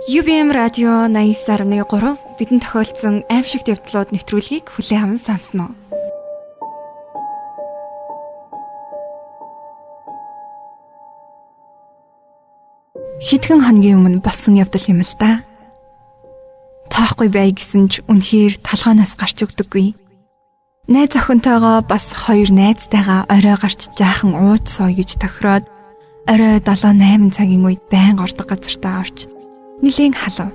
UBM радио 89.3 бидэнд тохиолдсон аимшигт явдлууд нэвтрүүлгийг хүлээн аван сонсно. Хэдхэн хоногийн өмнө болсон явдал юм л да. Тоохгүй бай гэсэн ч үнэхээр толгооноос гарч өгдөггүй. Найз охинтойгоо бас хоёр найзтайгаа орой гарч жаахан ууж сууя гэж тохироод орой 7 8 цагийн үед байн ордог газартаа орж нэлээн халав.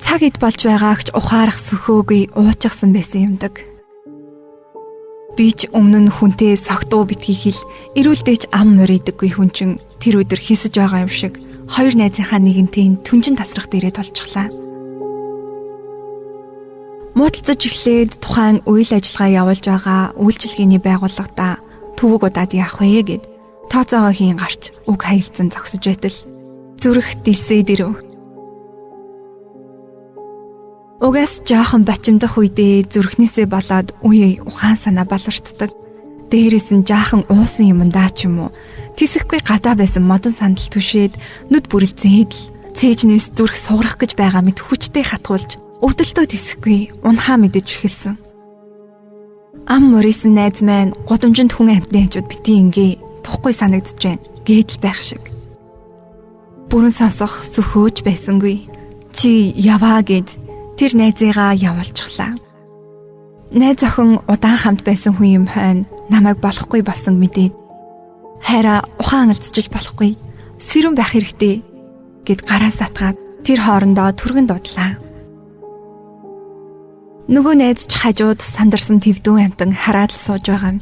Цаг ид болж байгаагч ухаарах сөхөөгүй уучихсан байсан юмдаг. Би ч өмнө нь хүнтэй согтуу битгий хэл эрүүлдэж ам муридаггүй хүн чинь тэр өдөр хийсэж байгаа юм шиг хоёр найзынхаа нэгэнтэй түнжин тасрах дээрээ тулчихлаа. Муудалцаж эхлээд тухайн үйл ажиллагаа явуулж байгаа үйлчилгээний байгууллагада төвөг удаад яах вэ гэд тооцоогоо хийн гарч үг хаялцсан зогсож байтал зүрх дэлсээд ирэв. Угаас жоохон бачимдах үедээ зүрхнээсээ болоод үе ухаан санаа балартдаг. Дээрээс нь жаахан уусан юмдаа ч юм уу. Тэсэхгүй гадаа байсан модон сандал түшээд нүд бүрэлзээд л цээжнээс зүрх суурах гэж байгаа мэт хүчтэй хатгуулж өвдөлтөө тэсэхгүй унхаа мэдэж эхэлсэн. Ам мурисан найз маань гудамжинд хүн амьтны хажууд бити ингээ тухгүй санагдаж байна гэдэл байх шиг. Бүрэн сонсох сөхөөж байсангүй. Чи яваа гэд тэр найзыгаа явуулчихлаа. Найз охин удаан хамт байсан хүн юм хойно намайг болохгүй болсон мэдээд хайраа ухаан алдчихж болохгүй. Сэрүүн байх хэрэгтэй гэд гараас атгаад тэр хоорондоо түргэн дуудлаа. Нөгөө найз ч хажууд сандарсан твдүү амтан хараад л сууж байгаа юм.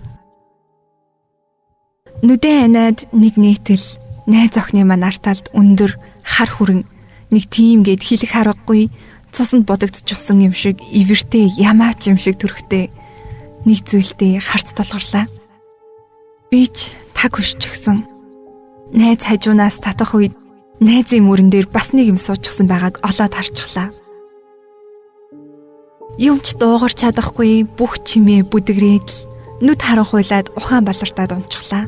Нүдэн аниад нэг нийтэл найз охины маань ар талд өндөр хар хүрэн нэг тийм гэд хэлэх аргагүй цуснд бодогдчихсон юм шиг ивэртэй ямаач юм шиг төрхтэй нэг зүйлтэй харц тулгарлаа. Би ч таг хөшчихсэн. Найз хажуунаас татах үед найзын мөрөн дээр бас нэг юм суучихсан байгааг олоод харчихлаа. Юмч дуугарч чадахгүй бүх чимээ бүдгрээд л нүд харанхуйлаад ухаан балартаад унчихлаа.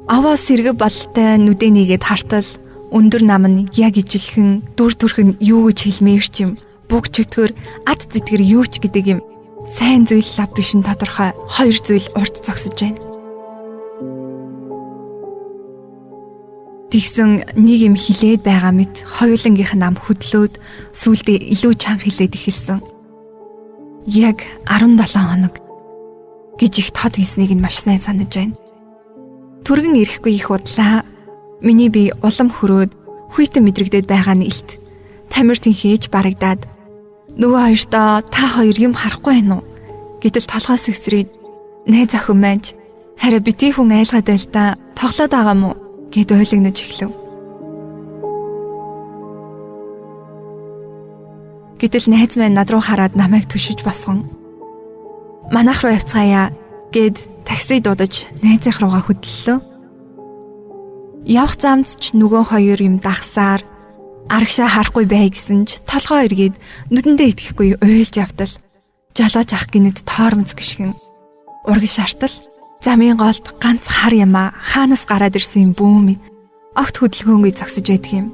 Аваа сэргэ болтой нүдэ нэгээд хартал өндөр нам нь яг ижилхэн дүр төрх нь юу гэж хэлмээр ч юм бүх чөтгөр ад зэтгэр юу ч гэдэг юм сайн зүйл лав биш нь тодорхой хоёр зүйл урд зогсож байна. Тэгсэн нэг юм хилээд байгаа мэт хоёулангийнх нь ам хөдлөөд сүулдэ илүү чанга хилээд эхэлсэн. Яг 17 хоног гэж их тод хийснийг нь маш сайн санаж байна. Түргэн ирэхгүй их удлаа. Миний бие улам хөрөөд хүйтэн мэдрэгдээд байгаа нь илт. Тамир тэнхээж барагдаад нөгөө хоёртоо та хоёр юм харахгүй байна уу? Гэтэл толгоос өсрээд найз охин маань хараа бити хүн айлгаад байл та тоглоод байгаа мó гэд ойлгонож эхлэв. Гэтэл найз маань над руу хараад намайг түшиж босгон. Манайх руу явцгаая гэд такси дуудаж найзынх руугаа хөдлөлөө. Явах замд ч нөгөө хоёр юм дагсаар арагшаа харахгүй бай гэсэн ч толгоо эргээд нүдэндээ итгэхгүй уйлж явтал жолооч ах гинэд тоормоц гიშгэн ураг шартал замын голд ганц хар ямаа хаанаас гараад ирсэн бүүм огт хөдөлгөөнгүй зогсож байдаг юм.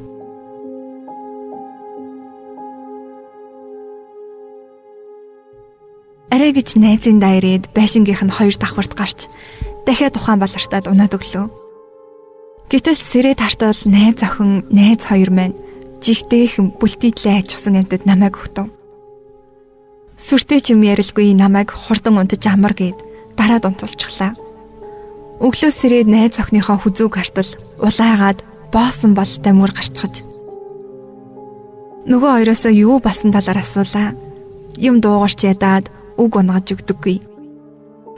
Арай гэж найзын дайрээд байшингийнх нь хоёр давхарт гарч дахиад ухаан балартаад унаад өглөө. Гэтэл сэрээд хартал найз охин найз хоёр маань жигтэйхэн бүлтийдлээ ажихсан амьтад намайг өгтөв. Сүртэй ч юм ярилгүй намайг хурдан унтаж амар гээд дараад унтуулчихлаа. Өглөө сэрээд найз охиныхоо хүзүүг хартал улаагаад боосон бололтой мөр гарчхаж. Нөгөө хоёроосоо юу болсон талаар асуулаа. Юм дуугарч ядаад үг унгаж өгдөггүй.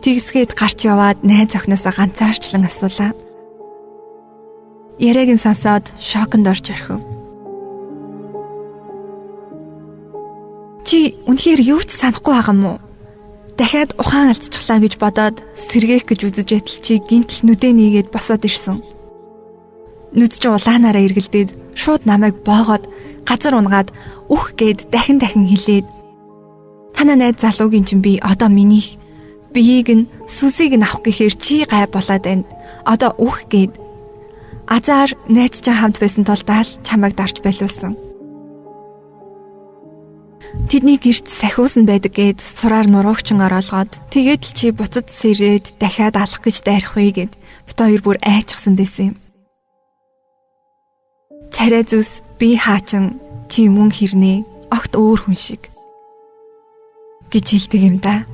Тэгсгээд гарч яваад найз охиноосоо ганцаарчлан асуулаа. Яриаг нь сонсоод шоконд орж орхив. Чи үнэхээр юу ч санахгүй байгаа юм уу? Дахиад ухаан алдчихлаа гэж бодоод сэргээх гэж үзэж байтал чи гинтл нүдэ нээгээд босоод ирсэн. Нүд чи улаанаараа эргэлдээд шууд намайг боогоод газар унгаад үх гээд дахин дахин хилээд танаа найз залуугийн чинь би одоо минийх биеийг нь сүнсийг нь авах гэхээр чи гай болоод байна. Одоо үх гээд Азар найз чинь хамт байсан тул даал чамайг дарж болиулсан. Тэдний гэрт сахиусан байдаг гэд сураар нуруугчин ороолгоод тэгээд л чи буцаж сэрээд дахиад алах гэж дайрах вэ гэд бит хоёр бүр айчсан байсан юм. Царай зүс би хаачин чи мөн хэрнээ огт өөр хүн шиг гэж хэлдэг юм да.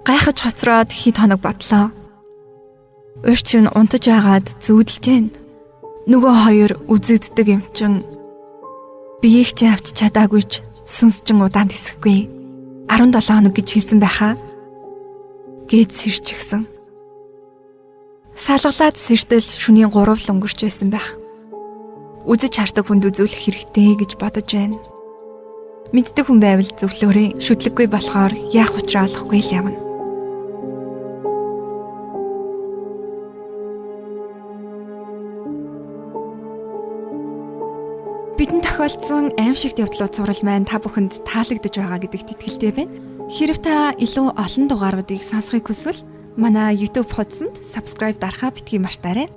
Гайхаж хоцроод хэд хоног бодлоо. Урьд чинь унтаж байгаад зүүдэлж гэн. Нөгөө хоёр үзэгддэг юм чин биеийг чинь авч чадаагүй ч сүнс чин удаан тэсэхгүй. 17 хоног гэж хэлсэн байхаа гээд сэрчихсэн. Салгалаад сэртэл шөнийн 3 л өнгөрч байсан байх. Үзэж хардаг хүнд үзүүлэх хэрэгтэй гэж бодож байна. Мэддэг хүн байвал зөвлөөрэй. Шүтлэггүй болохоор яах учраа олохгүй л явна. Бидэнд тохиолдсон аимшигт явдлууд цуврал маань та бүхэнд таалагдж байгаа гэдэгт итгэлтэй байна. Хэрв та илүү олон дугааруудыг сонсохыг хүсвэл манай YouTube хуудсанд subscribe дарахаа битгий мартаарай.